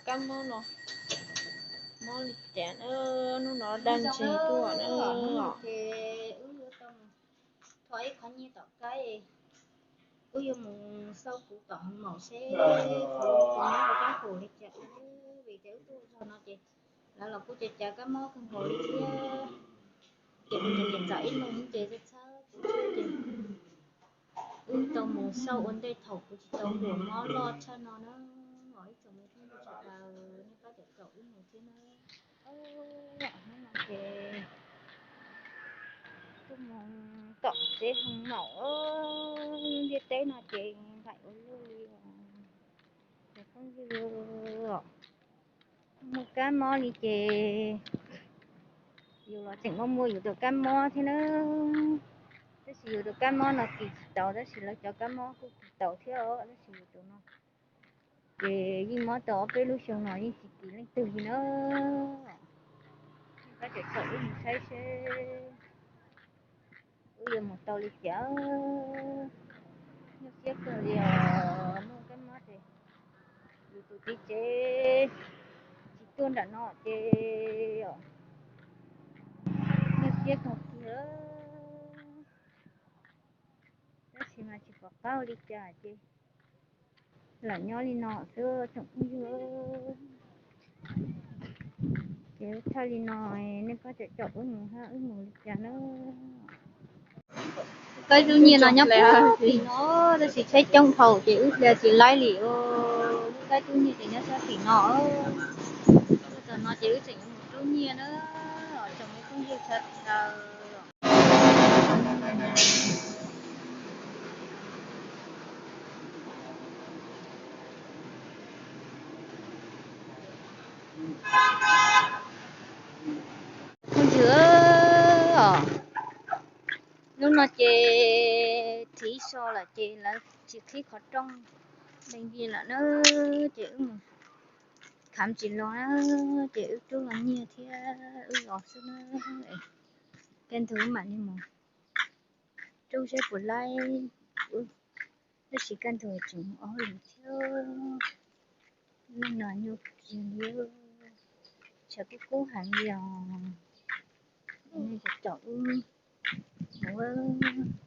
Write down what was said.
kab mob no, mob li cas na, hnub no daj ntseg tuaj na. Ces wb yuav tau mus thov ib qho nyiaj tom qab, wb yuav mus xauj kuv tom hoo maum seb kuv tus mob ua kab hu li cas, vim tias wb tuaj zog no ces lawv los kuj cav cav kab mob kawg nkaus li thiab. Ces kuv tus niam ntxawm ib leeg ces txhawj txhawj kuv thiab ces wb tau mus xauj ua ntej thaum kuv tsis tau huam mob loj tshaj no na. Os, ib tsoom me phooj ywg sawv daws, nej pab caum caum wb mus thiab na. Hnub no ces tuaj mus tom tsev hoo maum, ntiaj teb no ces nplaim ua luaj li os. Cov phooj ywg, muaj kab mob li ces yus los tseem muaj muaj yus tus kab mob thiab na. Tab sis yus tus kab mob no kis tsis taus, tab sis lawv cov kab mob kuj kis taus thiab os, tab sis yus tus no ces yeej mob tau ob peb lub xyoo no yeej tsis kis leej twg li na. Nej pab caum caum wb mus saib seb wb yuav mus tau li cas. Nyuaj siab kawg li os, muaj kab mob ces yus tus txiv tsev tsis tuaj nram no ces os, nyuaj siab kawg kiag. Tab sis mas tsis pom qab ua li cas ces lam nyob li no xwb tsoom phooj ywg. Ces wb txhawj li no, nej pab caum caum wb mus hab wb mus li cas na. Kab rub nyiaj no nyob puag tim no, tab sis tsheb coob dhau ces wb hla tsis laib li. Lub kab rub nyiaj ces nyob sab tim no. Tam no ces wb tseem yuav mus rub nyiaj na, tsoom me phooj ywg sawv daws. Phooj ywg, lub no ces thib so lawm ces lawv tsis qhib qhov rooj, dees li lawm na, ces wb mus kham tsis los na, ces wb rub los nyiaj thiab wb los xwb na. Kaj ntug wb mam li mus rub seb puas laib, tab sis kaj ntug tseem mus ob lus thiab. Neej no nyuaj kiag li, tshav kub kub heev li os. Nej caum wb mus.